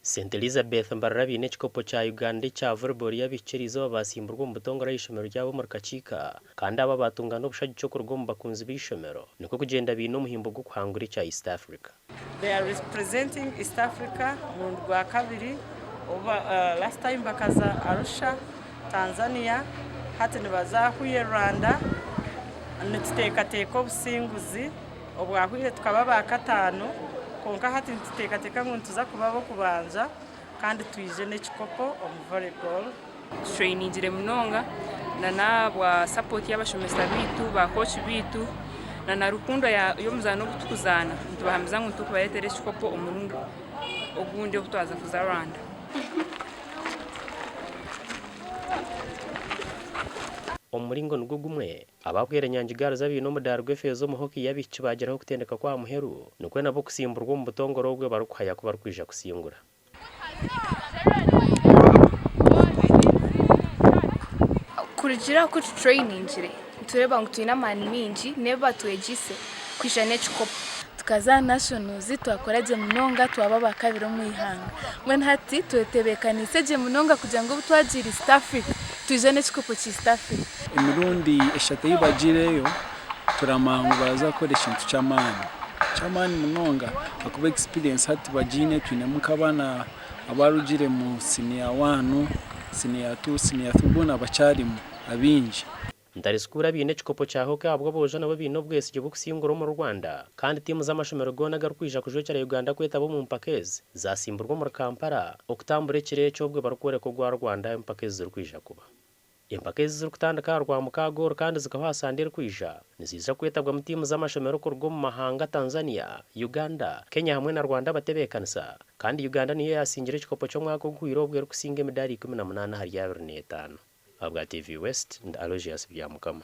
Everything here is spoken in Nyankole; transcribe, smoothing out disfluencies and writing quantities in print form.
St Elizabeth Mbarara baine ekikopo kya Uganda ekya volleyball y'abaishiki eriizooba basimburwa omu butongore ah'eishomero ryabo omuri Kakiika kandi aba baatunga n'obushagiki okuruga omu bakunzi b'eishomero nikwo kugyenda baine omuhimbo gw'okuhangura ekya East Africa. They are representing East Africa omurundi gwakabiri oba last time bakaza Arusha Tanzania hati nibaza Huye Rwanda nituteekateeka obusinguzi obwahwire tukaba bakataano kwonka hati nituteekateeka ngu nituza kuba ab'okubanza kandi twije n'ekikopo omu volleyball. Tutrainingire munonga na n'ahabwa support y'abashomesa baitu, ba coach baitu na na rukundo y'omuzaano ogu tukuzaana nitubahamiza ngu nitukubareetera ekikopo omurundi ogundi obu twaza kuza Rwanda. Omu muringo nigwo gumwe, aba Bweranyangi Girls abaine omudaari gw'efeeza omu hockey y'abaishiki baagyeraho okutendeka kw'aha muheru nikwo nabo kusimburwa omu butongore obwe barikuhaya ku barikwija kusingura. Kurugiirira oku tutureyiningyire nitureeba ngu twine amaani maingi n'ebi batwegyeise kwija n'ekikopo. Tukaza aha nationals twakora gye munonga twaba abakabiri omu ihanga. Mbwenu hati twetebeekaniise gye munonga kugira ngu obu twagiire East Africa twije n'ekikopo kya East Africa. Emirundi eshatu ei bagiireyo turamanya ngu baraza kukora ekintu ky'amaani, ky'amaani munonga ahakuba experience hati bagiine twinemu nk'abaana abarugire mu siniya wani, siniya tu, siniya three boona bakyarimu abaingi. Ntare School abaine ekikopo kya hockey ahabw'aboojo nabo baine obwesigye bw'okusingura omuri Rwanda kandi tiimu z'amashomero goona agarikwija kujwekyera Uganda kwetaba omu mpaka ezi zasimburwa omuri Kampala okutambura ekiro ekyo obwe barikworeka ogwa Rwanda empaka ezi zirikwija kuba. Empaka ezi zirikutandika aha Rwamukaaga oru kandi zikahwa aha Sande erikwija, niziija kwetabwamu tiimu z'amashomero kuruga omu mahanga Tanzania, Uganda, Kenya hamwe na Rwanda abatebeekanisa kandi Uganda niyo yaasingire ekikopo ky'omwaka oguhweire obwo erikusinga emidaari 18 ahari 25. Ahabwa TV West, ndi Aloysius Byamukama.